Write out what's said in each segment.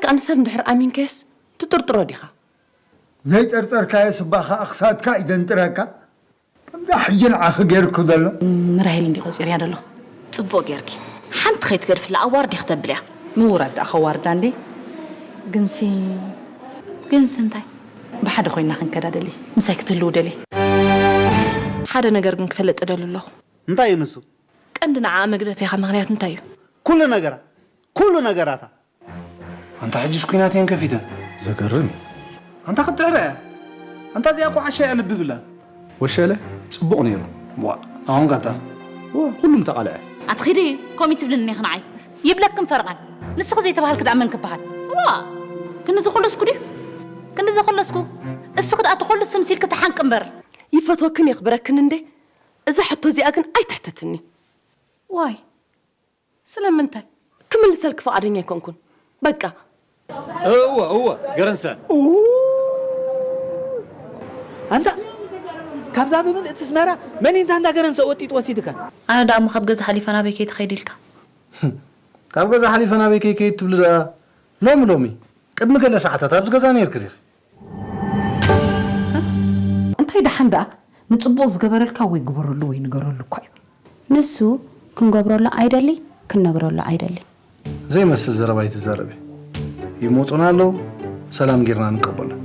ደኣ ንሰብ እንድሕር ኣሚንካዮስ ትጥርጥሮ ዲኻ? ዘይጠርጠርካዮ ስባ ኸኣ ክሳድካ ይደንጥረካ። ከምዛ ሕጂ ንዓኺ ገይርኩ ዘሎ። ንራሄል እንዲ ቆጺርያ ዘለኹ። ጽቡቕ ጌርኪ። ሓንቲ ኸይትገድፍላ ኣዋርዲ ክተብልያ። ምውራድ ደኣ ከዋርዳ እንዴ? ግንሲ ግንሲ እንታይ? ብሓደ ኮይና ክንከዳ ደሊ። ምሳይ ክትህልው ደሊ። ሓደ ነገር ግን ክፈልጥ እደሊ ኣለኹ። እንታይ እዩ ንሱ? ቀንዲ ንዓኣ መግደፊኻ ምኽንያት እንታይ እዩ? ኩሉ ነገራ። ኩሉ ነገራታ። ኣንታ ሕጂስ ኲናት እየን ከፊተን። ዘገርም እዩ። ኣንታ ክትጥዕረ እያ። ኣንታ እዚኣ እኮ ዓሻ እያ ልቢ ብላን። ወሸለ፣ ጽቡቕ ነይሩ። ዋ፣ ኣሁን ቀጣ። ዋ፣ ኩሉም ተቓልዐ። ኣትኺዲ፣ ከምኡ ትብልኒ ኢኺ ንዓይ። ይብለክን ፈርቓን። ንስኺ ዘይተባህልኪ ደኣ መን ክበሃል? ዋ፣ ክንዲ ዝኾለስኩ ድዩ? ክንዲ ዘኾለስኩ? እስኺ ደኣ ተኾልስ ስምሲልኪ ተሓንቂ እምበር። ይፈትወክን የኽብረክን እንዴ? እዛ ሕቶ እዚኣ ግን ኣይትሕተትኒ። ዋይ፣ ስለምንታይ? ክምልሰልኪ ፍቓደኛ ኣይኮንኩን። በቃ። እወ፣ እወ፣ ገረንሰ። ኣንታ፣ ካብዛ ብምልእቲ ኣስመራ መን እንታ እንዳ ገረንሰ ወጢጥ ወሲድካ? ኣነ ደኣ እሞ ካብ ገዛ ሓሊፈ ናበይ ከይትኸይድ ኢልካ? ካብ ገዛ ሓሊፈ ናበይ ከይከይድ ትብሊ ደኣ? ሎሚ ሎሚ፣ ቅድሚ ገለ ሰዓታት ኣብዚ ገዛ ነይርኪ ዲኺ? እንታይ ደሓን ደኣ ንጽቡቕ ዝገበረልካ ወይ ግበረሉ ወይ ንገረሉ እኳ እዩ። ንሱ ክንገብረሉ ኣይደሊ፣ ክንነግረሉ ኣይደሊ። ዘይመስል ዘረባ ኣይትዛረቢ። ይመጹና ኣለዉ፣ ሰላም ጌርና ንቀበሎም።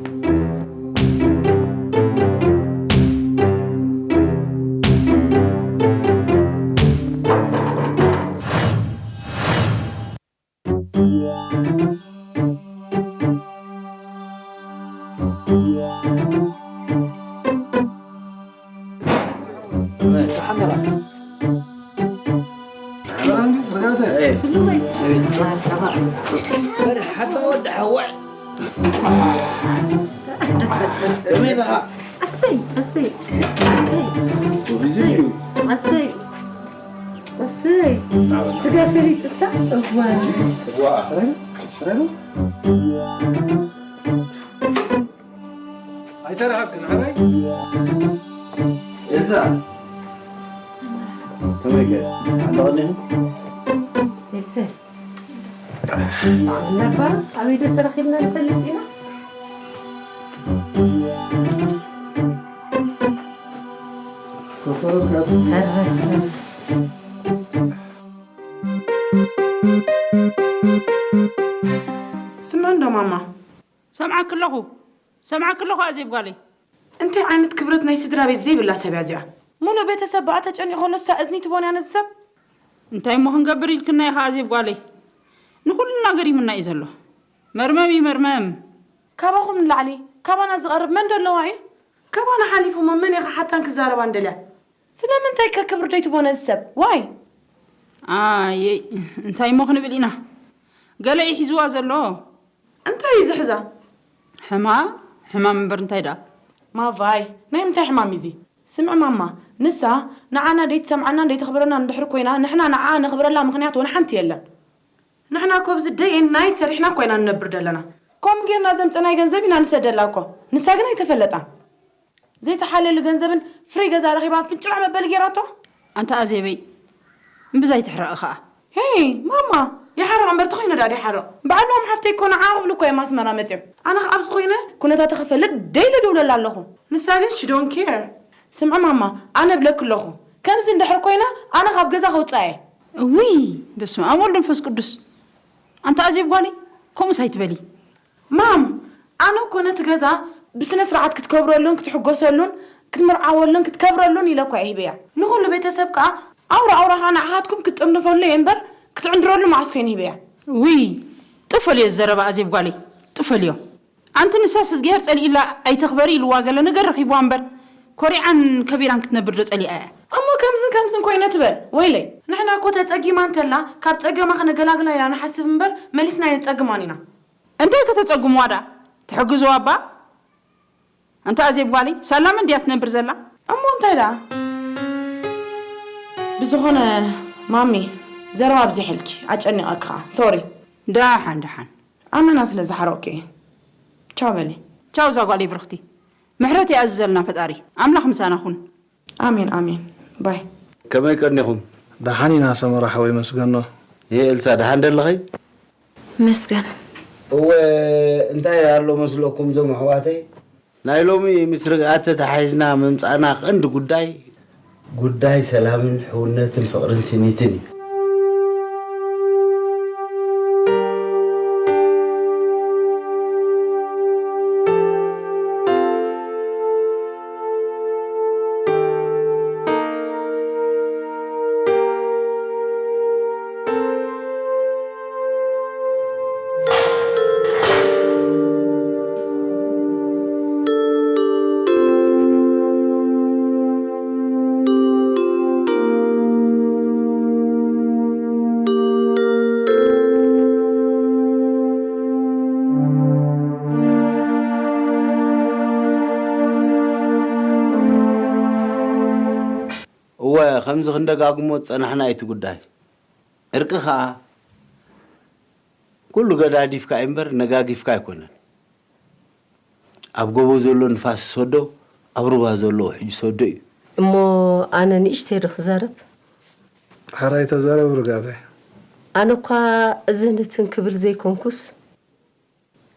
መርሓባ ወዲ ሓወይ። ከመይ ኣለኻ? ኣሰይ፣ ኣሰይ፣ ኣሰይ፣ ኣሰይ፣ ኣሰይ፣ ኣሰይ። ስጋ ፈሊጥካ? እዋይ። ዋ። ኣይተረኸብክን፣ ሓራይ? ኤልሳ፣ ከመይ ከ? ኣለቐኒኹም? ኤልሳ፣ ሰዓት ነባ፣ ኣበይ ዶ ተረኺብና ንፈልጥ ኢና? ተረኽበ። ስምዒ እንዶ ማማ። ሰምዓኪ ኣለኹ፣ ሰምዓኪ ኣለኹ ኣዜብ ጓለይ። እንታይ ዓይነት ክብረት ናይ ስድራ ቤት ዘይብላ ሰብ እያ እዚኣ? ሙሉእ ቤተሰብ ብኣ ተጨኒቑ ከሎ እሳ እዝኒ ትቦን እያ ነዚ ሰብ? እንታይ እሞ ክንገብር ኢልክና ኢኻ ኣዜብ ጓለይ? ንኹሉ ነገር ይምና እዩ ዘሎ። መርመም እዩ መርመም። ካባኹም ንላዕሊ ካባና ዝቐርብ መን ዶ ኣለዋ እዩ? ካባና ሓሊፉ እሞ መን እዩ ክሓታን ክዛረባን ደልያ? ስለምንታይ ከ ክብሪ ዶ ይትቦ ነዚ ሰብ? ዋይ! ኣየይ፣ እንታይ እሞ ክንብል ኢና? ገለ እዩ ሒዝዋ ዘሎ። እንታይ እዩ ዝሕዛ? ሕማ-፣ ሕማም እምበር እንታይ ደኣ? ማቫይ፣ ናይ ምንታይ ሕማም እዩ እዚ? ስምዒ ማማ፣ ንሳ ንዓና ደይትሰምዓናን ደይተኽብረናን እንድሕር ኮይና፣ ንሕና ንዓኣ ነኽብረላ ምኽንያት ወላ ሓንቲ የለን። ንሕና እኮ ኣብዚ ደይ ኤንድ ናይት ሰሪሕና እኮ ኢና ንነብር ዘለና። ከምኡ ጌርና ዘምጸናዮ ገንዘብ ኢና ንሰደላ እኮ። ንሳ ግን ኣይተፈለጣን። ዘይተሓለለ ገንዘብን ፍሪ ገዛ ረኺባን ፍንጭራዕ መበሊ ጌራቶ። ኣንታ ኣዜበይ፣ እምብዛ ኣይትሕረቒ ኸኣ። ሄይ፣ ማማ፣ ይሓርቕ እምበር ተኾይኑ ዳኣ ይሓርቕ። በዓሎም ሓፍተይ እኮ ንዓ ክብሉ እኮ እዮም ኣስመራ መጺኦም። ኣነ ኸኣ ኣብዚ ኮይነ ኩነታታ ክፈልጥ ደይለ ደውለላ ኣለኹ። ንሳ ግን she don't care። ስምዒ ማማ፣ ኣነ እብለኪ ኣለኹ። ከምዚ እንድሕር ኮይና ኣነ ካብ ገዛ ከውጽኣ እየ። እውይ፣ በስመ ኣብ ወልድ መንፈስ ቅዱስ። ኣንታ ኣዜብ ጓለይ፣ ከምኡስ ኣይትበሊ። ማም፣ ኣነ እኮ ነቲ ገዛ ብስነ ስርዓት ክትከብረሉን ክትሕጎሰሉን ክትምርዓወሉን ክትከብረሉን ኢለ እኳ እየ ሂበያ። ንኹሉ ቤተሰብ ከኣ ኣውራ ኣውራ ከኣ ንዓኻትኩም ክትጥርንፈሉ እየ እምበር ክትዕንድረሉ መዓስ ኮይኑ ሂበያ። ውይ፣ ጥፈልዮ ዘረባ ኣዜብ ጓለይ፣ ጥፈልዮ። ኣንቲ ንሳስ እዝግሄር ጸሊኢላ ኣይትኽበሪ ኢልዋ ገለ ነገር ረኺብዋ እምበር ኮሪዓን ከቢራን ክትነብር ዶ ጸሊኣ እያ? እሞ ከምዝን ከምዝን ኮይነ ትበል፣ ወይለይ። ንሕና እኮ ተጸጊማ እንተላ ካብ ጸገማ ከነገላግላ ኢና ንሓስብ እምበር መሊስና ኣይንጸግማን ኢና። እንታይ ከተጸግምዋ ደኣ? ትሕግዝዋ እባ? ኣንታ ኣዜብ ጓለይ፣ ሳላ መን ድያ ትነብር ዘላ? እሞ እንታይ ደኣ? ብዝኾነ ማሚ፣ ዘረባ ኣብዚሐልኪ፣ ኣጨኒቐኪ ኸኣ። ሶሪ። ደሓን፣ ደሓን። ኣመና ስለ ዝሓረቕኩ እየ። ቻው በሊ። ቻው እዛ ጓለይ ብርኽቲ። ምሕረት ይኣዝዘልና ፈጣሪ። ኣምላኽ ምሳና ኩን። ኣሜን፣ ኣሜን። ባይ። ከመይ ቀኒኹም? ደሓን ኢና ሰመረ ሓወይ መስገኖ። ይሄ ኤልሳ ደሓን ደለኺ? መስገን። እወ፣ እንታይ ኣሎ መስለኩም እዞም ኣሕዋተይ? ናይ ሎሚ ምስ ርግኣት ተታሒዝና ምምጻእና ቀንዲ ጉዳይ፣ ጉዳይ ሰላምን ሕውነትን ፍቕርን ስኒትን እዩ። እወ፣ ከምዚ ክንደጋግሞ ዝጸናሕና እዩ እቲ ጉዳይ። ዕርቂ ኸኣ ኩሉ ገዳዲፍካ እምበር ነጋጊፍካ ኣይኮነን። ኣብ ጎቦ ዘሎ ንፋስ ዝሰዶ፣ ኣብ ሩባ ዘሎ ውሕጅ ዝሰዶ እዩ። እሞ ኣነ ንእሽተይ ዶ ክዛረብ? ሓራይ ተዛረብ ርግኣተይ። ኣነ እኳ እዝን እትን ክብል ዘይኮንኩስ፣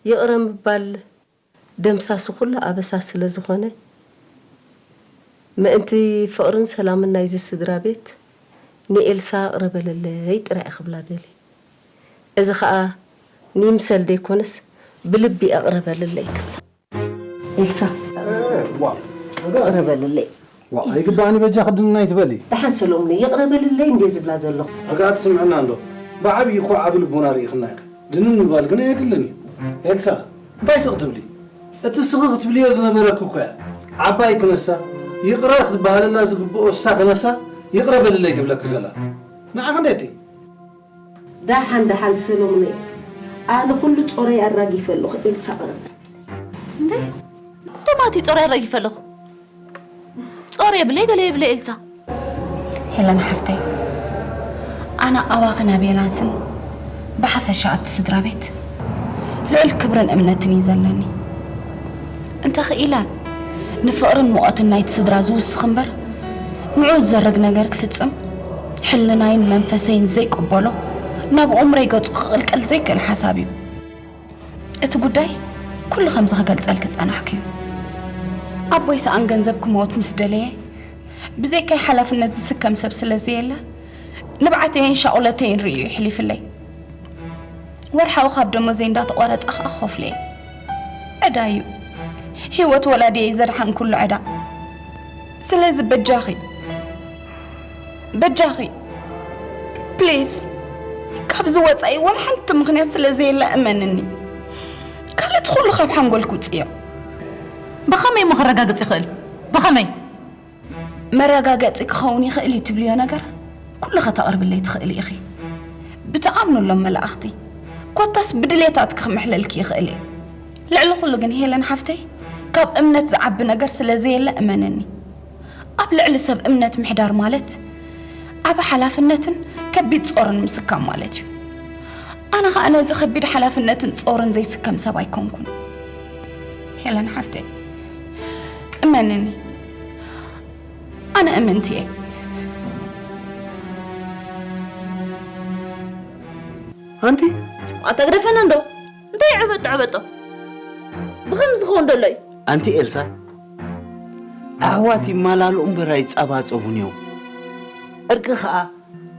ይቕረ ምባል ደምሳሲ ኩሉ ኣበሳ ስለ ዝኾነ፣ ምእንቲ ፍቕርን ሰላምን ናይዚ ስድራ ቤት ንኤልሳ ይቕረ በልለይ ጥራይ እየ ክብላ ደልየ። እዚ ኸኣ ንይምሰል ደይኮነስ ብልቢ ይቕረ በልለይ ክብላ። ኤልሳ፣ ዋ፣ ይቕረ በልለይ። ዋ፣ ኣይግባእኒ በጃ ክድንና ይትበሊ። ደሓን ሰሎሙን፣ ይቕረ በልለይ እንድየ ዝብላ ዘለኹ። ርግኣት ስምዕና እንዶ፣ ብዓብዪ እኮ ዓቢ ልቦና ርኢኽና ኢኺ። ድንን ምባል ግን ኣየድልን እዩ። ኤልሳ፣ እንታይ ስቕ ትብሊ? እቲ ስኺ ክትብልዮ ዝነበረኪ እኮ እያ። ዓባይ ክነሳ፣ ይቕረ ክትበሃለላ ዝግብኦ እሳ ክነሳ፣ ይቕረ በልለይ ትብለኪ ዘላ። ንዓኺ እንዴት እዩ? ደሓን፣ ደሓን ሰሎሙነይ፣ ኣነ ኩሉ ጾረይ ኣራጊፈ ኣለኹ። ኤልሳ፣ ቅረብ። እንዴ? እንዴ ማቲ ጾረይ ኣራጊፈ ኣለኹ? ጾር የብለይ፣ ገለ የብለይ ኤልሳ። ሄለን ሓፍተይ፣ ኣነ ኣባኽን ኣብ ዮናስን ብሓፈሻ ኣብቲ ስድራ ቤት ልዑል ክብርን እምነትን እዩ ዘለኒ። እንተኽኢለ ንፍቕርን ሙቐትን ናይቲ ስድራ ዝውስኽ እምበር፣ ንዑ ዝዘርግ ነገር ክፍጽም ሕልናይን መንፈሰይን ዘይቅበሎ፣ ናብ ኣእምሮይ ገጹ ክቕልቀል ዘይክእል ሓሳብ እዩ። እቲ ጉዳይ ኩሉ ከምዚ ክገልጸልኪ ጸናሕኩ እዩ። ኣቦይ ሰኣን ገንዘብ ክመውት ምስ ደለየ፣ ብዘይካይ ሓላፍነት ዝስከም ሰብ ስለ ዘየለ፣ ንብዓተይን ሻቑለተይን ርእዩ ይሕሊፍለይ። ወርሓዊ ካብ ደሞዘይ እንዳተቖረጸ ኸኣ ክኸፍሎ እየ። ዕዳ እዩ። ህይወት ወላዲየይ ዘድሓንኩሉ ዕዳ። ስለዚ በጃኺ፣ በጃኺ፣ ፕሊዝ፣ ካብዚ ወጻኢ ወላ ሓንቲ ምኽንያት ስለ ዘየለ እመንኒ። ካልእ እቲ ኩሉ ካብ ሓንጎልኪ ውጽእዮ። ብኸመይ እሞ ከረጋግጽ ይኽእል? ብኸመይ? መረጋገጺ ክኸውን ይኽእል እዩ ትብልዮ ነገር ኩሉ ከተቕርብለይ ትኽእሊ ኢኺ። ብትኣምኑሎም መላእኽቲ፣ ኮታስ ብድሌታትኪ ክምሕለልኪ ይኽእል እየ። ልዕሊ ኩሉ ግን ሄለን ሓፍተይ፣ ካብ እምነት ዝዓቢ ነገር ስለ ዘየለ እመንኒ። ኣብ ልዕሊ ሰብ እምነት ምሕዳር ማለት ዓቢ ሓላፍነትን ከቢድ ጾርን ምስካም ማለት እዩ። ኣነ ኸኣ ነዚ ከቢድ ሓላፍነትን ጾርን ዘይስከም ሰብ ኣይኮንኩን። ሄለን ሓፍተይ፣ እመንኒ፣ ኣነ እምንቲ እየ። ኣንቲ ኣታ ግደፈና እንዶ። እንታይ ዕበጦ ዕበጦ? ብኸም ዝኸውን ደሎ እዩ። ኣንቲ ኤልሳ፣ ኣሕዋት ይመላልኡ እምበር ኣይጸባጸቡን እዮም። ዕርቂ ኸኣ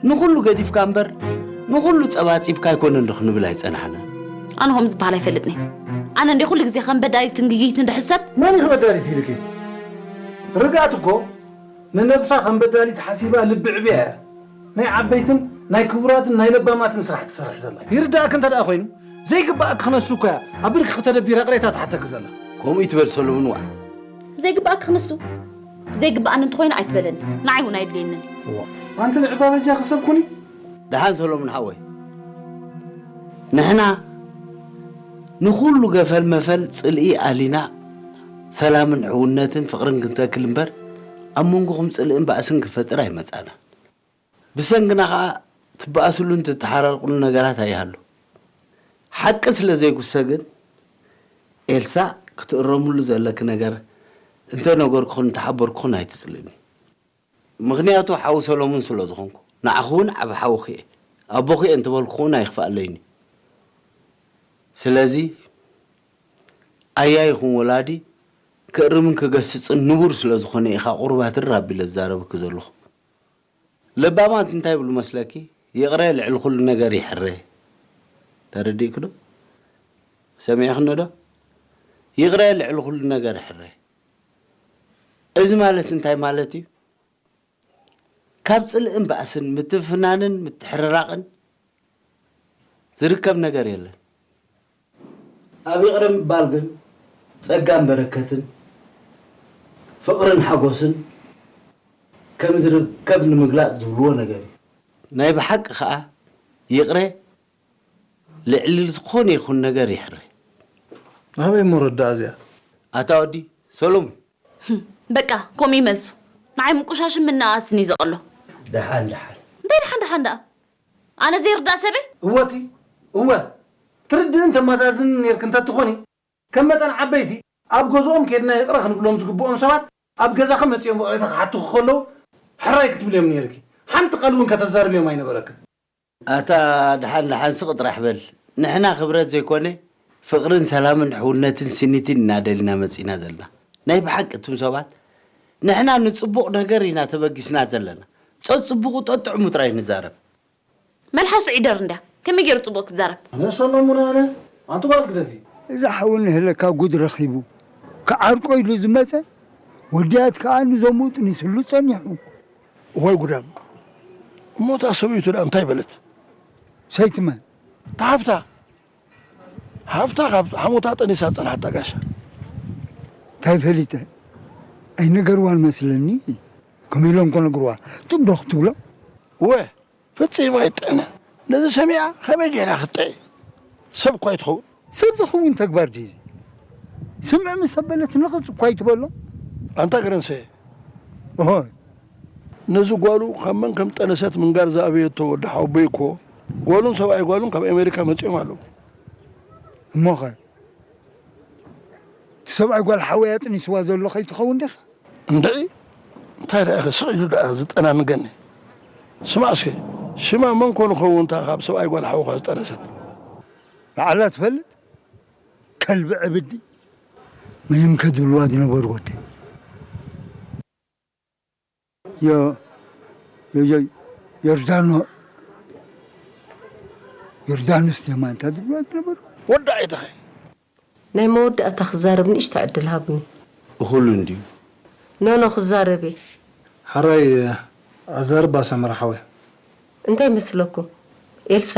ንኹሉ ገዲፍካ እምበር ንኹሉ ጸባጺብካ ኣይኮነን ዶ ክንብል ኣይጸናሕናን። ኣነ ከምኡ ዝበሃል ኣይፈልጥን እየ። ኣነ እንደ ኩሉ ግዜ ከም በዳሊትን ግግይትን ድሕሰብ። መን እዩ በዳሊት ኢልኪ? ርግኣት እኮ ንነብሳ ከም በዳሊት ሓሲባ ልቢ ዕብያ እያ። ናይ ዓበይትን ናይ ክቡራትን ናይ ለባማትን ስራሕ ትሰርሕ ዘላ። ይርዳእክ እንተ ደኣ ኮይኑ፣ ዘይግባእክ ክነሱ እኮ እያ ኣብ ብርክኺ ተደቢራ ቅሬታ ትሓተክ ዘላ። ከምኡ ይትበል ሰሎሙን ዋዕ። ዘይግባእክ ክነሱ፣ ዘይግባእኒ እንተኾይኑ ኣይትበለኒ። ንዓይ እውን ኣየድልየንን። እዋ፣ ኣንቲ ንዕባ በጃኺ ሰብ ኩኒ። ደሓን ሰሎሙን ሓወይ፣ ንሕና ንኹሉ ገፈል መፈል ጽልኢ ኣሊና ሰላምን ሕውነትን ፍቕርን ክንተክል እምበር ኣብ መንጎኹም ጽልእን ባእስን ክፈጥር ኣይመጻእናን። ብሰንክና ኸኣ ትበኣስሉን ትተሓራርቁሉ ነገራት ኣይሃሉ። ሓቂ ስለ ዘይጉሰ ግን ኤልሳ ክትእረምሉ ዘለኪ ነገር እንተ ነገርኩኽን እንተ ሓበርኩኽን ኣይትጽልእኒ። ምኽንያቱ ሓው ሰሎሙን ስለ ዝኾንኩ፣ ንዓኺ እውን ዓቢ ሓውኺ እየ። ኣቦኺ እየ እንተበልኩኺ እውን ኣይኽፍኣለይን እዩ። ስለዚ ኣያ ይኹን ወላዲ ክእርምን ክገስጽን ንቡር ስለ ዝኾነ ኢኻ ቁሩብ ኣትርር ኣቢለ ዝዛረበኪ ዘለኹ። ለባማት እንታይ ይብሉ መስለኪ? "ይቕረ ልዕሊ ኩሉ ነገር ይሕረ።" ተረዲእኪ ዶ? ሰሚዕክኒ ዶ? "ይቕረ ልዕሊ ኩሉ ነገር ይሕረ።" እዚ ማለት እንታይ ማለት እዩ? ካብ ጽልእን ባእስን ምትፍናንን ምትሕርራቕን ዝርከብ ነገር የለን። ኣብ ይቕረ ምባል ግን ጸጋን በረከትን ፍቕርን ሓጎስን ከም ዝርከብ ንምግላጽ ዝብልዎ ነገር እዩ። ናይ ብሓቂ ኸኣ ይቕረ ልዕሊ ዝኾነ ይኹን ነገር ይሕረ። ኣበይ እሞ ረዳእ እዚኣ? ኣታ ወዲ ሰሎሙን። ህም፣ በቃ፣ ከምኡ ይመልሱ። ንዓይ ምቁሻሽን ምንእኣስን እዩ ዘቕሎ። ደሓን፣ ደሓን። እንታይ ደሓን፣ ደሓን ደኣ? ኣነ ዘይርዳእ ሰበይ? እወ እቲ፣ እወ። ትርድእን ተመዛዝንን ነይርኪ እንተትኾኒ፣ ከም መጠን ዓበይቲ፣ ኣብ ገዝኦም ኬድና ይቕረ ክንብሎም ዝግብኦም ሰባት፣ ኣብ ገዛኺ መጺኦም ይቕሬታ ክሓቱኺ ከለዉ፣ ሕራይ ክትብልዮም ነይርኪ። ሓንቲ ቃል እውን ከተዛርብዮም ኣይነበረክን። ኣታ ደሓን ደሓን ስቕ ጥራሕ በል። ንሕና ክብረት ዘይኮነ፣ ፍቕርን ሰላምን ሕውነትን ስኒትን ኢና ደሊና መጺእና ዘለና። ናይ ብሓቂ እቱም ሰባት፣ ንሕና ንጽቡቕ ነገር ኢና ተበጊስና ዘለና። ጸጽቡቑ ጠጥዕሙ ጥራይ ንዛረብ። መልሓሱ ዒደር እንድያ። ከመይ ገይሩ ጽቡቕ ክዛረብ? ኣነ ሰሎሙን ኣነ፣ ኣንቲ ጓል ግደፊ። እዛ ሓው ንህለካ ጉድ ረኺቡ። ክዓርቆ ኢሉ ዝመጸ፣ ወዲያት ከኣ ንዞምኡ ጥኒስሉ ጸኒሑ። እዋይ ጉዳም። እሞ እታ ሰበይቱ ደኣ እንታይ በለት? ሰይቲ መን? እታ ሓፍታ። ሓፍታ ካብ ሓሞታ ጠኒሳ ጸንሓታ ጋሻ። እንታይ ፈሊጠ? ኣይነገርዋን መስለኒ። ከመይ ኢሎም ክነግርዋ? ጥብ ዶ ክትብሎ? እወ፣ ፈጺሙ ኣይጥዕነ። ነዚ ሰሚዓ ከመይ ገይራ ክትጥዒ? ሰብ እኳ ኣይትኸውን። ሰብ ዝኸውን ተግባር ድዩ እዚ? ስምዕ ምስ ኣበለት ንቕጽ እኳ ኣይትበሎ። ኣንታ ገረንሰ። ኦሆ። ነዚ ጓሉ ካብ መን ከም ጠነሰት ምንጋር ዝኣበየቶ ወዲ ሓወቦይ እኮ፣ ጓሉን ሰብኣይ ጓሉን ካብ ኣሜሪካ መጺኦም ኣለዉ። እሞኸ? እቲ ሰብኣይ ጓል ሓወይ ኣጥኒስዋ ዘሎ ከይትኸውን ዲኻ? እንድዒ፣ እንታይ ደኣ ኢኺ ስቕ ኢሉ ደኣ ዝጠናንገኒ? ስማዕ እስከ፣ ሽማ መን ኮን ይኸውን እታ ካብ ሰብኣይ ጓል ሓውኻ ዝጠነሰት? ባዕላ ትፈልጥ? ከልቢ ዕብዲ። ምንም ከድብልዋ ዝነበሩ ወደይ። ዮ-፣ ዮ-፣ ዮ-፣ ዮርዳኖ-፣ ዮርዳኖስ ዜማ እንታ ዝብልዋ ዝነበሩ። ወዲ ዓይትኸ? ናይ መወዳእታ ክዛረብ ንእሽቶ ዕድል ሃብኒ። እኹል እንድዩ። ኖኖ ክዛረብ እየ። ሕራይ ኣዛርባ ሰመረ ሓወይ። እንታይ መስለኩም? ኤልሳ፣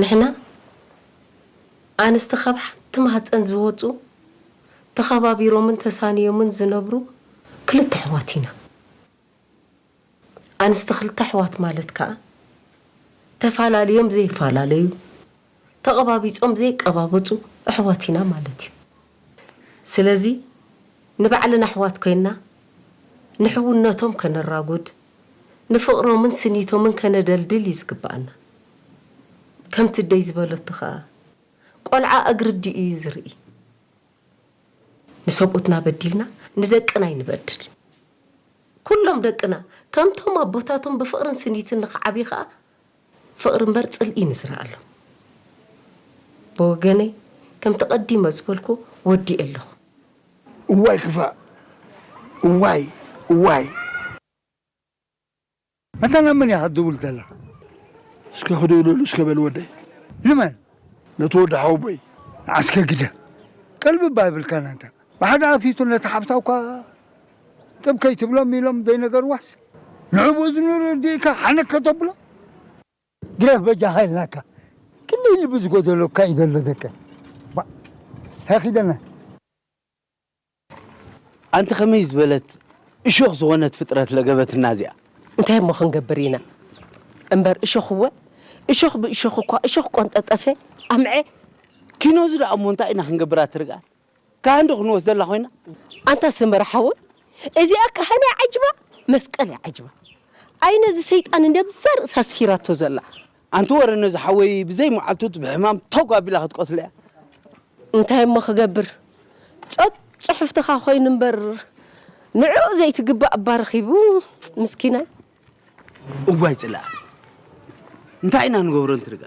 ንሕና ኣንስቲ ካብ ሓንቲ ማህፀን ዝወፁ ተኸባቢሮምን ተሳንዮምን ዝነብሩ ክልተ ኣሕዋት ኢና። ኣንስቲ ክልተ ኣሕዋት ማለት ከዓ ተፋላልዮም ዘይፈላለዩ፣ ተቐባቢጾም ዘይቀባበጹ ኣሕዋት ኢና ማለት እዩ። ስለዚ ንባዕልና ኣሕዋት ኮይንና ንሕውነቶም ከነራጉድ፣ ንፍቕሮምን ስኒቶምን ከነደልድል እዩ ዝግብኣና። ከምቲ ደይ ዝበለቶ ኸኣ፣ ቆልዓ እግሪ ኣዲኡ እዩ ዝርኢ። ንሰብኡትና በዲልና ንደቅና ኣይንበድል። ኩሎም ደቅና ከምቶም ኣቦታቶም ብፍቕርን ስኒትን ንኽዓብዩ ኸኣ ፍቕሪ እምበር ጽልኢ ንዝርኣሎም። ብወገነይ ከምቲ ቀዲመ ዝበልኩ ወዲኤ ኣለኹ። እዋይ ክፋእ! እዋይ! እዋይ! ኣንታ ናብ መን ኢኻ ትድውል ዘለኻ? እስከ ክድውለሉ እስከ በል ወደይ። ንመን? ነቲ ወዲ ሓወቦይ። ንዓስከ ግደ። ቀልቢ እባ ይብልካን ኣንታ። ብሓደ ኣፊቱ ነቲ ሓብታ እኳ ጥብ ከይትብሎም ኢሎም ዘይነገርዋስ፣ ንዕኡ ብእዝኑ ርዲእካ ሓነክ ከተብሎ? ግደፍ በጃኻ ኢልናካ። ክንደይ ልቢ ዝጎደሎ እኳ እዩ ዘሎ ደቀ። ባ-፣ እንታይ ኺደና? ኣንቲ ከመይ ዝበለት እሾኽ ዝኾነት ፍጥረት ለገበትና እዚኣ። እንታይ እሞ ክንገብር ኢና እምበር፣ እሾኽ እወ፣ እሾኽ ብእሾኽ እኳ እሾኽ ቆንጠጠፈ ኣምዐ። ኪኖ እዚ ደኣ እሞ እንታይ ኢና ክንገብር ኣትርግኣል? ካህን ዶ ክንወስደላ ኮይና? ኣንታ ሰመረ ሓወይ፣ እዚኣ ካህን እያ ዓጅባ፣ መስቀል እያ ዓጅባ። ኣይ ነዚ ሰይጣን እንድያ ብዛ ርእሳ ኣስፊራቶ ዘላ። ኣንቲ ወረ ነዚ ሓወይ ብዘይ መዓልቱት ብሕማም ተውግ ኣቢላ ክትቀትሎ እያ። እንታይ እሞ ክገብር? ጸጥ ጽሑፍትኻ ኮይኑ እምበር፣ ንዕኡ ዘይትግባእ እባ ረኺቡ፣ ምስኪናይ። እዋይ ጽላእ። እንታይ ኢና ንገብሮ እንትርጋ?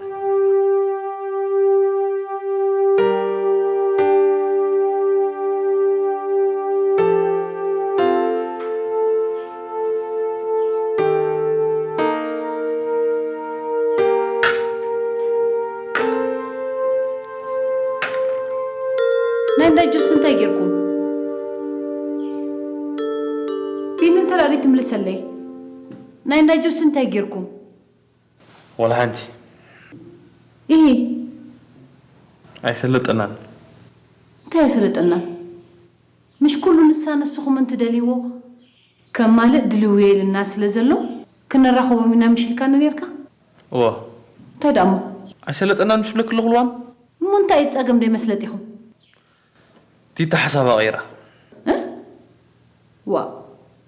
ናይ እንዳ ጁስ እንታይ ጌርኩም? ቢኒ እንተ ደኣ ትምልሰለይ፣ ናይ እንዳ ጁስ እንታይ ጌርኩም? ወላ ሓንቲ። ኢሂ። ኣይሰለጠናን። እንታይ ኣይሰለጠናን? ምሽ ኩሉ ንሳ ንስኹም እንትደልይዎ ከማልእ ድልው የልና ስለ ዘሎ፣ ክነራኽቦም ኢና ምሽ ኢልካኒ ኔርካ? እወ። እንታይ ደኣ እሞ? ኣይሰለጠናን ምሽ ብለኪ ኣለኹ ልዋም? እሞ እንታይ እዩ ጸገም ደይ መስለጢኹም? ቲታ ሓሳባ ቀይራ። እ? ዋእ፣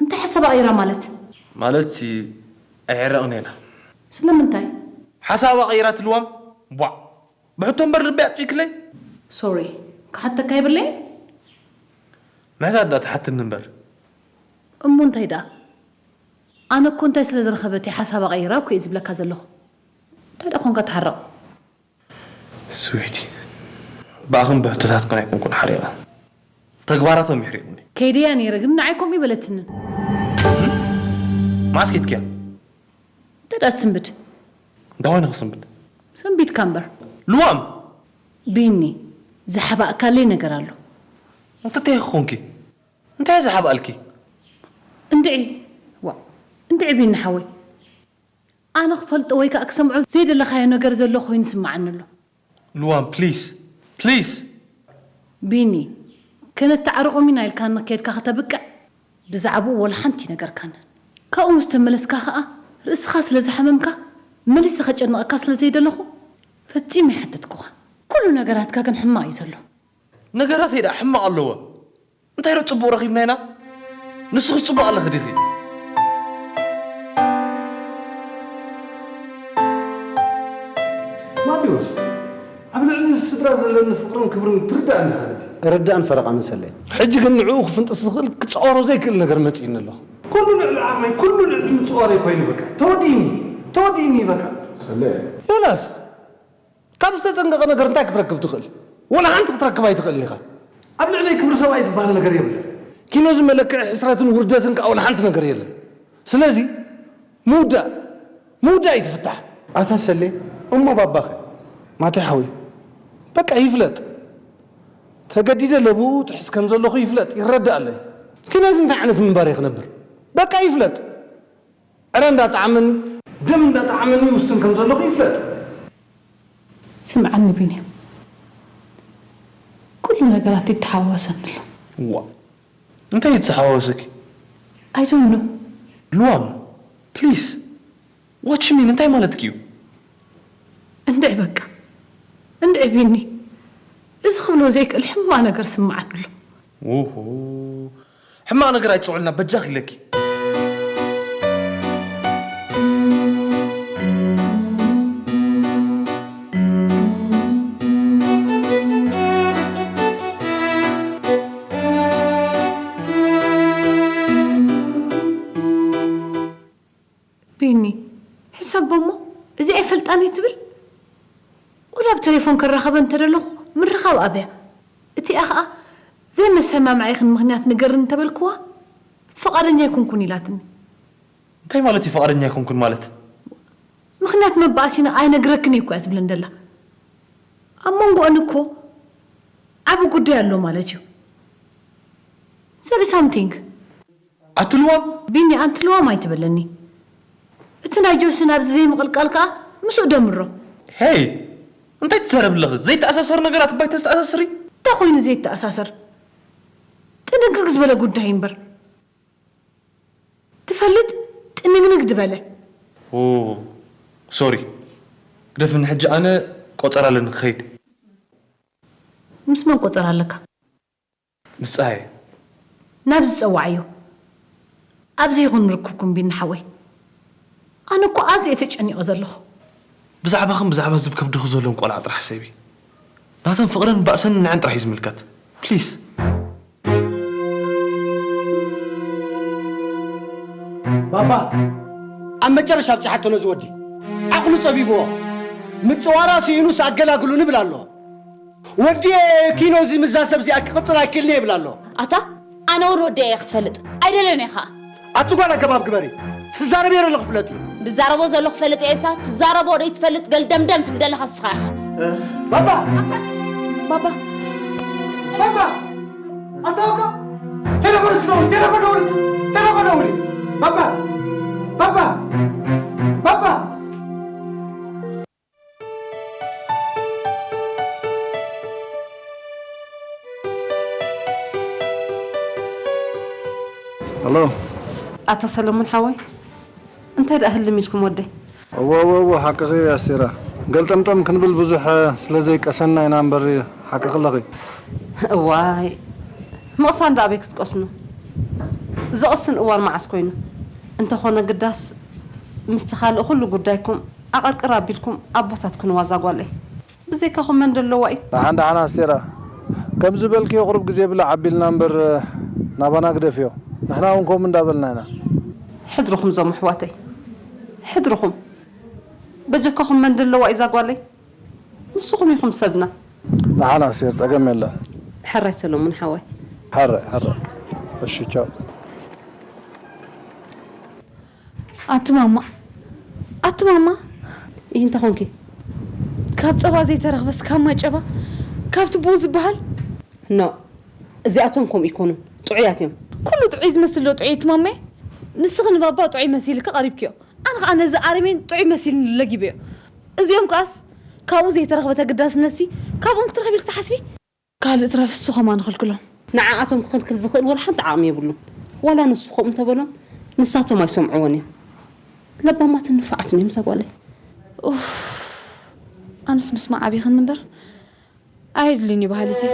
እንታይ ሓሳባ ቀይራ ማለት? ማለት ኣይዕረቕን ኢላ። ስለምንታይ? ሓሳባ ቀይራ ትልዋም? ቧዕ። ብሕቶ እምበር ልቢ ኣጥፊእክለይ? ሶሪ፣ ክሓተካ የብለይን? ምሕታት ደኣ ትሓትኒ እምበር። እሞ እንታይ ደኣ? ኣነ እኮ እንታይ ስለ ዝረኸበት እያ ሓሳባ ቀይራ እኮ እየ ዝብለካ ዘለኹ። እንታይ ደኣ ኮንካ ተሓረቕ? ስዊቲ፣ ብኣኽን ብሕቶታትክን ኣይኮንኩን ሓሪቐ። ተግባራቶም የሕሪቑኒ። ከይደያ ነይረ ግን ንዓይ ከምኡ ይበለትንን። መዓስ ከይድክያ? እንታይ ደኣ ትስንብድ? እንታይ ኮይነ ክስንብድ? ሰንቢድካ እምበር። ልዋም! ቢኒ፣ ዝሓባእካለይ ነገር ኣሎ። እንተ እንታይ ክኾንኪ? እንታይ እየ ዝሓብኣልኪ? እንድዒ፣ ዋእ፣ እንድዒ ቢኒ ሓወይ። ኣነ ክፈልጦ ወይ ከኣ ክሰምዖ ዘይደለኻዮ ነገር ዘሎ ኮይኑ ይስምዓኒ ኣሎ። ልዋም ፕሊስ ፕሊስ። ቢኒ፣ ከነተዓርቖም ኢና ኢልካኒ ኬድካ ከተብቅዕ ብዛዕባኡ ወላ ሓንቲ ኣይነገርካንን። ካብኡ ምስ ተመለስካ ከኣ ርእስኻ ስለ ዝሓመምካ መሊሰ ከጨንቐካ ስለ ዘይደለኹ ፈጺመ ኣይሓተትኩኻን። ኩሉ ነገራትካ ግን ሕማቕ እዩ ዘሎ። ነገራተይ ደኣ ሕማቕ ኣለወ? እንታይ ዶ ጽቡቕ ረኺብና ኢና? ንስኺስ ጽቡቕ ኣለኺ ዲኺ? ማቴዎስ፣ ኣብ ልዕሊ ስድራ ዘለኒ ፍቕርን ክብርን ትርዳእ እንዲኻ ግዲ። እርዳእን ፈረቓ መሰለይ። ሕጂ ግን ንዕኡ ክፍንጥስ ዝኽእል ክጻወሮ ዘይክእል ነገር መጺእኒ ኣሎ። ኩሉ ልዕሊ ዓቕመይ፣ ኩሉ ልዕሊ ምጽዋረይ ኮይኑ በቃ። ተወዲእኒ፣ ተወዲእኒ በቃ። ሰለይ። ዮናስ፣ ካብ ዝተጸንቀቐ ነገር እንታይ ክትረክብ ትኽእል? ወላ ሓንቲ ክትረክብ ኣይትኽእልን ኢኻ። ኣብ ልዕለይ ክብሪ ሰብኣይ ዝበሃል ነገር የብለን። ኪኖዚ መለክዒ ሕስረትን ውርደትን ከኣ ወላ ሓንቲ ነገር የለን። ስለዚ ምውዳእ ምውዳእ እዩ እቲ ፍታሕ። ኣታ ሰሌ እሞ ባባኸ? ማቴ ሓወይ በቃ ይፍለጥ። ተገዲደ ለብኡ ጥሕስ ከም ዘለኹ ይፍለጥ ይረዳእ ኣለይ። ኪኖዚ እንታይ ዓይነት ምንባር እየ ክነብር? በቃ ይፍለጥ። ዕረ እንዳጠዓመኒ ደም እንዳጠዓመኒ ይውስን ከም ዘለኹ ይፍለጥ። ስምዓኒ ቢንያም፣ ኩሉ ነገራት ይተሓዋወሰኒ ኣሎ። ዋእ፣ እንታይ እዩ ዝተሓዋወሰኪ? I don't know። ልዋም፣ please፣ what you mean? እንታይ ማለትኪ እዩ? እንድዒ በቃ፣ እንድዒ ቢኒ፣ እዚ ክብሎ ዘይክእል ሕማቕ ነገር ስምዓኒ ኣሎ። ኦሆ፣ ሕማቕ ነገር ኣይትጽውዕልና በጃኺ ኢለኪ። ቢኒ፣ ሕሰቦ እሞ፣ እዚኣ ኣይፈልጣን እየ ትብል? ወላ ብቴሌፎን ክራኸበ እንተደለኹ ምርኻብ ኣብያ። እቲኣ ኸኣ ዘይመሰማምዒኽን ምኽንያት ንገርኒ እንተበልክዋ ፍቓደኛ ኣይኮንኩን ኢላትኒ። እንታይ ማለት እዩ ፍቓደኛ ኣይኮንኩን ማለት? ምኽንያት መባእሲና ኣይነግረክን እየ እኮ እያ ትብለኒ ዘላ። ኣብ መንጎኣን እኮ ዓቢ ጉዳይ ኣሎ ማለት እዩ። There is something። ኣቲ ልዋም! ቢኒ ኣንቲ ልዋም ኣይትበለኒ። እቲ ናይ ጆሲ ናብዚ ዘይምቕልቃል ከኣ ምስኡ ደምሮ። ሄይ! እንታይ ትዛረቢ ኣለኺ? ዘይተኣሳሰር ነገራት እባ ኣይተስተኣሳስሪ። እንታይ ኮይኑ ዘይተኣሳሰር? ጥንግግ ዝበለ ጉዳይ እምበር። ትፈልጥ ጥንግንግ ዝበለ። ኦ ሶሪ። ግደፍኒ ሕጂ ኣነ ቆጸራ ኣለኒ ክኸይድ። ምስ መን ቆጸራ ኣለካ? ምስ ጸሃየ። ናብዚ ጸውዓዮ። ኣብዚ ይኹን ርክብኩም ቢኒ ሓወይ። ኣነ እኮ ኣዝየ ተጨኒቐ ዘለኹ። ብዛዕባኽን ብዛዕባ ዝብ ከብድኺ ዘለውን ቆልዓ ጥራሕ ሕሰቢ። ናተን ፍቕረን ባእሰንን ንዐን ጥራሕ እዩ ዝምልከት። ፕሊስ። ባባ ኣብ መጨረሻ ኣብፅሓቶ ነዚ ወዲ ዓቕሉ ፀቢብዎ ምፅዋራ ስኢኑስ ኣገላግሉኒ ይብል ኣሎ። ወዲ ኪኖ እዚ ምዛ ሰብ እዚኣ ክቕፅል ኣይክእልን እየ ይብል ኣሎ። ኣታ ኣነ እውን ወዲ እየ ክትፈልጥ ኣይደለዮን እየ ኸዓ። ኣቲ ጓል ኣገባብ ግበሪ። ትዛረብዮ ዘለኹ ፍለጢ። ዝዛረቦ ዘለኹ ፈልጥ እየ እሳ ትዛረቦ ዶ ይትፈልጥ ገልደምደም ትብል ዘለኻ እስኻ ኢኻ። ባባ ባባ ባባ! ኣታ ባባ! ቴሌፎን እስኪ ደውል፣ ቴሌፎን ደውል፣ ቴሌፎን ደውል! ባባ! ባባ! ባባ! ሄሎ። ኣታ ሰለሙን ሓወይ፣ እንታይ ደኣ ህልም ኢልኩም ወደይ? እወ፣ እወ፣ እወ፣ ሓቅኺ ኣስቴራ። ገልጠምጠም ክንብል ብዙሕ ስለ ዘይቀሰና ኢና እምበር ሓቅኺ ኣለኺ። እዋይ፣ ምቕሳን ደኣ ኣበይ ክትቀስኑ? ዘቕስን እዋን መዓስ ኮይኑ? እንተኾነ ግዳስ ምስቲ ካልእ ኩሉ ጉዳይኩም ኣቐርቅር ኣቢልኩም ኣቦታት ክንዋ እዛ ጓለይ። ብዘይካኹም መን ደለዋ እዩ? ደሓን ደሓን ኣስቴራ፣ ከም ዝበልክዮ ቁሩብ ግዜ ብላዕ ኣቢልና እምበር ናባና ግደፍዮ። ንሕና እውን ከምኡ እንዳበልና ኢና። ሕድርኹም ዞም ኣሕዋተይ፣ ሕድርኹም። በጀካኹም መን ደለዋ እዩ እዛ ጓለይ? ንስኹም ኢኹም ሰብና። ደሓን ኣስቴር፣ ጸገም የለን። ሕራይ ሰሎሙን ሓወይ። ሕራይ፣ ሕራይ። እሺ፣ ቻው። ኣቲ ማማ፣ ኣቲ ማማ። ይህ እንታይ ኾንኪ? ካብ ጸባ ዘይተረኽበስ ካብ ማይ ጨባ፣ ካብቲ ብኡ ዝበሃል? ኖ፣ እዚኣቶም ከምኡ ይኮኑን፣ ጥዑያት እዮም። ኩሉ ጥዑይ ዝመስል ዶ ጥዑይ እቲ ማማየ? ንስኺ ንባባ ጥዑይ መሲልኪ ቀሪብክዮ። ኣነ ኸኣ ነዚ ኣረሜን ጥዑይ መሲልኒ ለጊበዮ። እዚኦም ከኣስ ካብኡ ዘይተረኽበ ተገዳስነትሲ ካብኦም ክትረኽቢ ኢልኪ ትሓስቢ? ካልእ ትረፍ እሱ ኸማን ኽልክሎም። ንዓኣቶም ክኽልክል ዝኽእል ወላ ሓንቲ ዓቕሚ የብሉን። ዋላ ንሱ ከምኡ እንተበሎም ንሳቶም ኣይሰምዕዎን እዮም። ለባማትን ንፉዓትን እዮም እዛ ጓለይ። ኡፍ፣ ኣነስ ምስማዕ ኣቢኽኒ እምበር ኣየድልን እዩ በሃሊት እየ።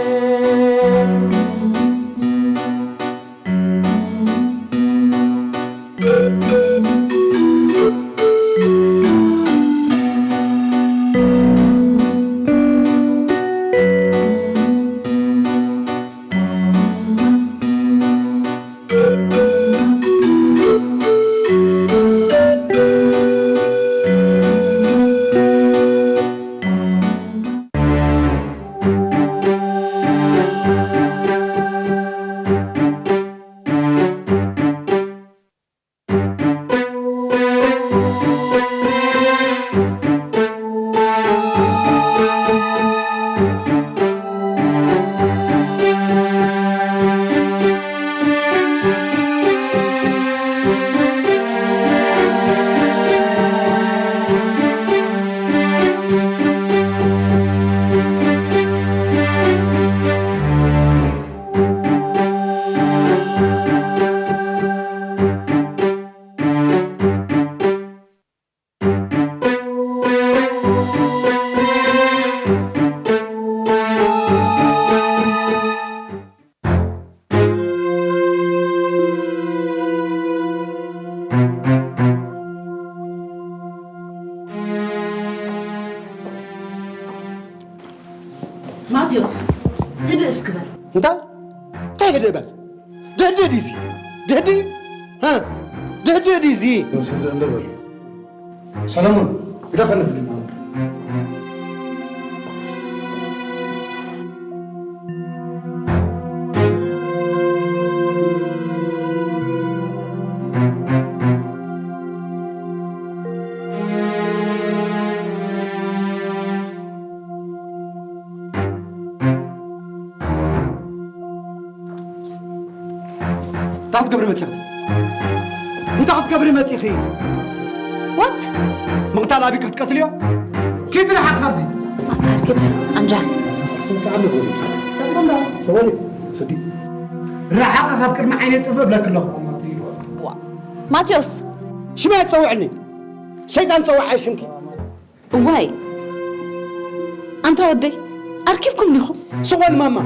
ማቴዎስ፣ ህድእ እስኪ በል። እንታይ? እንታይ ህድእ በል? ድህድእ ድዩ እዚ? ድህድእ? እ? ድህድእ ድዩ እዚ? ወስድ እንደ በል። ሰለሙን፣ ግደፈኒ እስኪ። እንታይ ክትገብሪ መፂኺ? እንታይ ክትገብሪ መፂኺ? ዋት? ምቕታል ኣቢኪ ክትቀትልዮ? ኪዲ ርሓቕ ካብዚ። ኣታ ኪድ፣ ኣንጃል። ሰበሪ፣ ስዲ። ርሓቕ ካብ ቅድሚ ዓይነይ ጥፍእ እብለኪ ኣለኹ። ዋ። ማቴዎስ። ሽመይ ኣይትጸውዕኒ። ሸይጣን ጸውዓይ ሽምኪ። እዋይ፣ ኣንታ ወደይ፣ ኣርኪብኩም ዲኹም? ስቕ በል ማማ።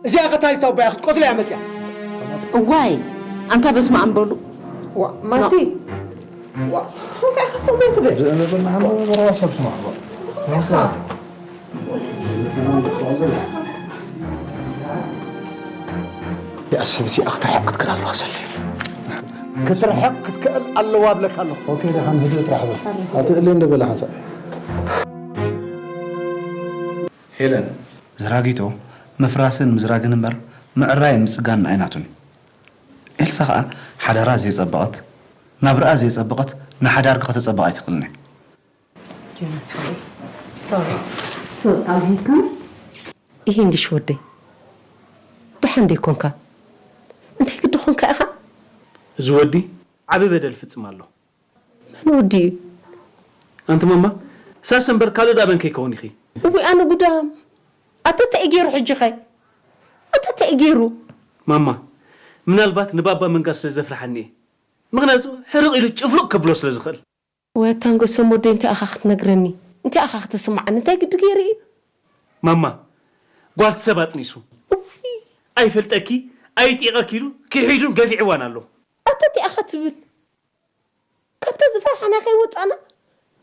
እዚኣ ቀታሊት ኣቦያ ክትቀትሎ እያ መጽያ። እዋይ፣ ኣንታ በስመ ኣብ በሉ። ዋ፣ ማቲ። ዋ፣ እንታይ ኢኻ ስቕ ዘይትብል? ደእነ በልና ሓንጎ በረባ ሰብ ስማዕ። እዚኣ ሰብ እዚኣ ክትርሕቕ ክትክእል ኣለዋ ሰለይ። ክትርሕቕ ክትክእል ኣለዋ እብለካ ኣለኹ። ኦኬ፣ ደሓን ህድእ ጥራሕ በል። ኣቲ እለ እንደ በለ ሓንሳእ። ሄለን። ዘራጊቶ ምፍራስን ምዝራግን እምበር ምዕራይን ምጽጋንን ኣይናቱን እዩ። ኤልሳ ኸኣ ሓዳራ ዘየጸበቐት፣ ናብራኣ ዘየጸበቐት ንሓዳርኪ ከተጸብቕ ኣይትኽእልን እያ። ዮናስ ሓወይ፣ ሶሪ። ሶሪ፣ ኣብ ሂልካ? ይሄ እንግሽ ወደይ፣ ደሓን ደይኮንካ? እንታይ ግዲ ኾንካ ኢኻ? እዚ ወዲ ዓቢ በደል ፍጽም ኣሎ። መን ወዲ እዩ? ኣንቲ ማማ፣ ሳሰ እምበር ካልእ ዳበን ከይከውን ኢኺ። እውይ፣ ኣነ ጉዳም። ኣተ ተይ ገይሩ ሕጂ ኸይ? ኣተ ተይ ገይሩ? ማማ፣ ምናልባት ንባባ መንጋር ስለ ዘፍርሓኒ እየ። ምኽንያቱ ሕርቕ ኢሉ ጭፍሉቕ ከብሎ ስለ ዝኽእል። ወይ ኣታ ኣንገሶም ወደይ፣ እንታይ ኢኻ ክትነግረኒ? እንታይ ኢኻ ክትስምዓኒ? እንታይ ግዲ ገይሩ እዩ? ማማ፣ ጓል ሰብ ኣጥኒሱ። ኣይፈልጠኪ፣ ኣይጥይቐኪ ኢሉ ክሒዱን ገፊዕዋን ኣሎ። ኣታ እንታይ ኢኻ ትብል? ካብታ ዝፈርሓና ከይወጻና፣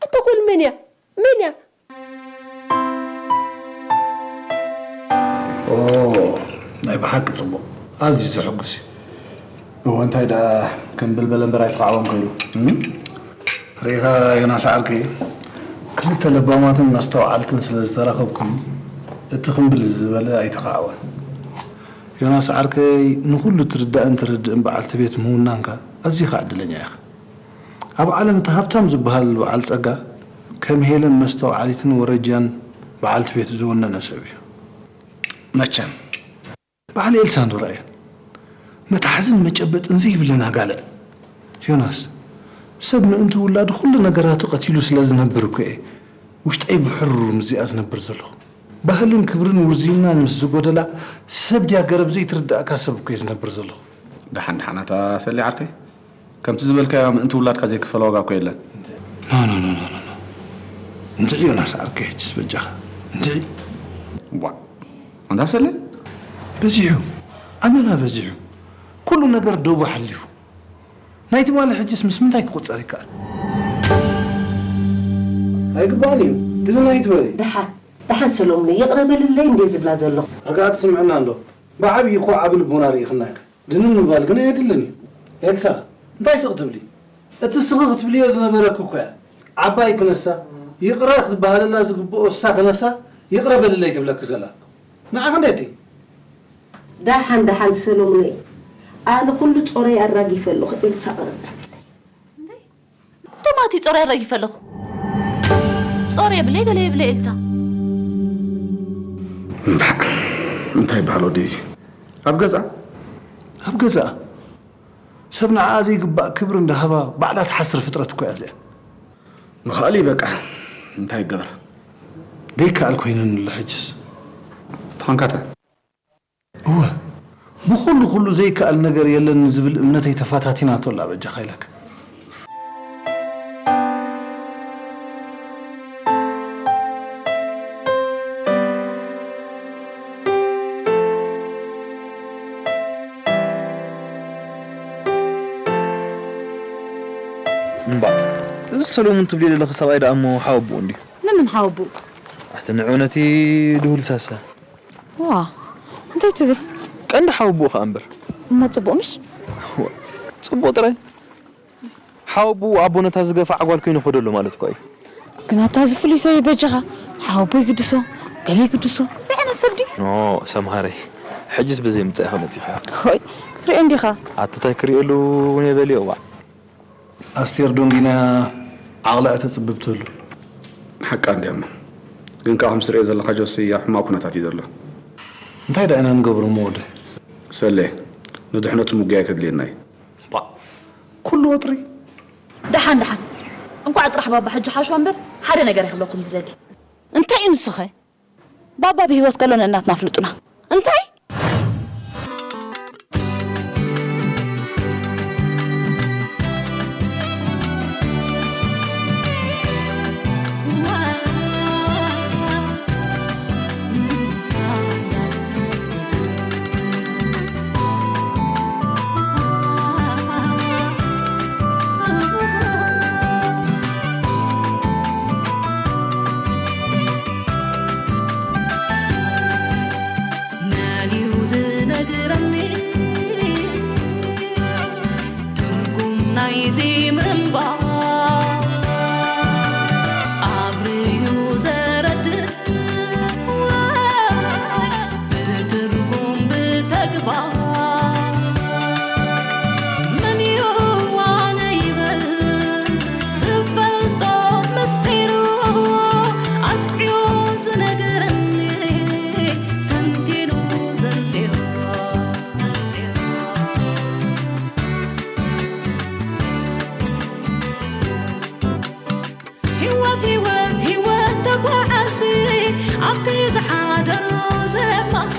ኣታ ጓል መን እያ? መን እያ? ኦ፣ ናይ ብሓቂ ጽቡቕ። ኣዝዩ ዘሐጉስ እዩ። እወ፣ እንታይ ደኣ ከም ብልበለ እምበር ኣይተኻዕወን ከይሉ። እም? ርኢኻ ዮናስ ዓርከይ፣ ክልተ ለባማትን መስተውዓልትን ስለ ዝተረኸብኩም፣ እቲ ክምብል ዝበለ ኣይተኻዕወን። ዮናስ ዓርከይ፣ ንኹሉ ትርዳእን ትርድእን በዓልቲ ቤት ምውናንካ ኣዚኻ ዕድለኛ ኢኻ። ኣብ ዓለም እቲ ሃብታም ዝበሃል በዓል ጸጋ፣ ከም ሄለን መስተውዓሊትን ወረጃን በዓልቲ ቤት ዝወነነ ሰብ እዩ። መቸም። በዓል ኤልሳ እንዶ ረኣየን። መትሓዝን መጨበጥን ዘይብለን ኣጋልዕ። ዮናስ፣ ሰብ ምእንቲ ውላዱ ኩሉ ነገራቱ ቀቲሉ ስለ ዝነብር እኮ እየ ውሽጠይ ብሕሩር ምስዚኣ ዝነብር ዘለኹ። ባህልን ክብርን ውርዝይናን ምስ ዝጎደላ ሰብ ድያ ገረብ ዘይትርድኣካ ሰብ እኮ እየ ዝነብር ዘለኹ። ደሓን ደሓን ኣታ ሰሌ ዓርከይ። ከምቲ ዝበልካዮ ምእንቲ ውላድካ ዘይክፈል ዋጋ እኮ የለን። ኖ፣ ኖ፣ ኖ፣ ኖ፣ ኖ፣ ኖ። እንድዒ ዮናስ ዓርከይ፣ ሕጅስ በጃኻ። እንድዒ። ዋ፣ ኣንታ ሰለ? በዚሑ። ኣመና በዚሑ። ኩሉ ነገር ደቡ ሓሊፉ። ናይ ትማሊ ሕጅስ ምስ ምንታይ ክቑጸር ይከኣል? ኣይግባእን እዩ። ድንን ኣይትበሊ። ደሓን፣ ደሓን ሰሎሙን፣ ይቕረ በልለይ እንዴ ዝብላ ዘለኹ። ርግኣት ስምዕና እንዶ። ብዓብዪ እኮ ዓቢ ልቦና ርኢኽና ኢኺ። ድንን ምባል ግን ኣየድልን እዩ። ኤልሳ፣ እንታይ ስቕ ትብሊ? እቲ ስኺ ክትብልዮ ዝነበረኪ እኮ እያ። ዓባይ ክነሳ፣ ይቕረ ክትበሃለላ ዝግብኦ እሳ ክነሳ፣ ይቕረ በልለይ ትብለኪ ዘላ። ንዓኺ እንዴት እዩ? ደሓን፣ ደሓን ሰሎሙነይ። ኣነ ኩሉ ጾረይ ኣራጊፈ ኣለኹ፣ ኤልሳ ቅረ በልለይ። እንታይ? ተማቲ ጾር ያረጊፈ ኣለኹ። ጾር የብለይ ገለ የብለይ ኤልሳ። እምባዕ፣ እንታይ ይበሃል ወደይ እዚ? ኣብ ገዛ? ኣብ ገዛ? ሰብ ንዓኣ ዘይግባእ ክብሪ እንዳሃባ ባዕላ ትሓስር ፍጥረት እኮ እያ እዚኣ። ምኽኣል እዩ በቃ። እንታይ ይገበር? ደይከኣል ኮይኑኒ ኣሎ ሕጅስ። ተኾንካተ? እወ፣ ብኹሉ ኩሉ ዘይከኣል ነገር የለን ዝብል እምነተይ ተፈታቲናቶ ኣላ በጃኻ ኢለካ። እምባ፣ እዚ ሰሎሙን ትብልዮ ዘለኺ ሰብኣይ ደኣ እሞ ሓወቦኡ እንድዩ። ንምን ሓወቦኡ? ኣቲ ንዑ ነቲ ድሁል ሳሳ። ዋ፣ እንታይ ትብል? ቀንዲ ሓወቦኡ ኸኣ እምበር። እሞ ጽቡቕ ምሽ? ዋ፣ ጽቡቕ ጥራይ። ሓወቦኡ ኣቦ ነታ ዝገፍዓ ጓል ኮይኑ ይኸዶ ኣሎ ማለት እኳ እዩ። ግን ኣታ እዚ ፍሉይ ሰብ በጃኻ። ሓወቦ ይግድሶ፣ ገለ ይግድሶ። እንታይ ዓይነት ሰብ ድዩ? ኖ፣ ሰምሃረይ። ሕጅስ ብዘይ ምጻኢኻ መጺኻ። ሆይ፣ ክትሪኦ እንዲኻ። ኣቲ እንታይ ክሪኤሉ እውን የበልዮ፣ ዋዕ። ኣስቴር ዶንጊና ዓቕላ እያ ተጽብብ ትህሉ። ሓቃ እንድያ እሞ። ግን ከኣ ከም ትርእዮ ዘለኻ ጆሲ ኣብ ሕማቕ ኩነታት እዩ ዘሎ። እንታይ ደኣ ኢና ንገብሮ እሞ ወደ? ሰሌ፣ ንድሕነቱ ምጉያይ ከድልየና እዩ። ባእ፣ ኩሉ ወጥሪ? ደሓን፣ ደሓን። እንቋዕ ጥራሕ ባባ ሕጂ ሓሸዋ እምበር ሓደ ነገር እየ ክብለኩም ዝደሊ። እንታይ እዩ ንስኸ? ባባ ብህይወት ከሎ ንእናትና ኣፍልጡና። እንታይ? ዝሓደሩ ዘማን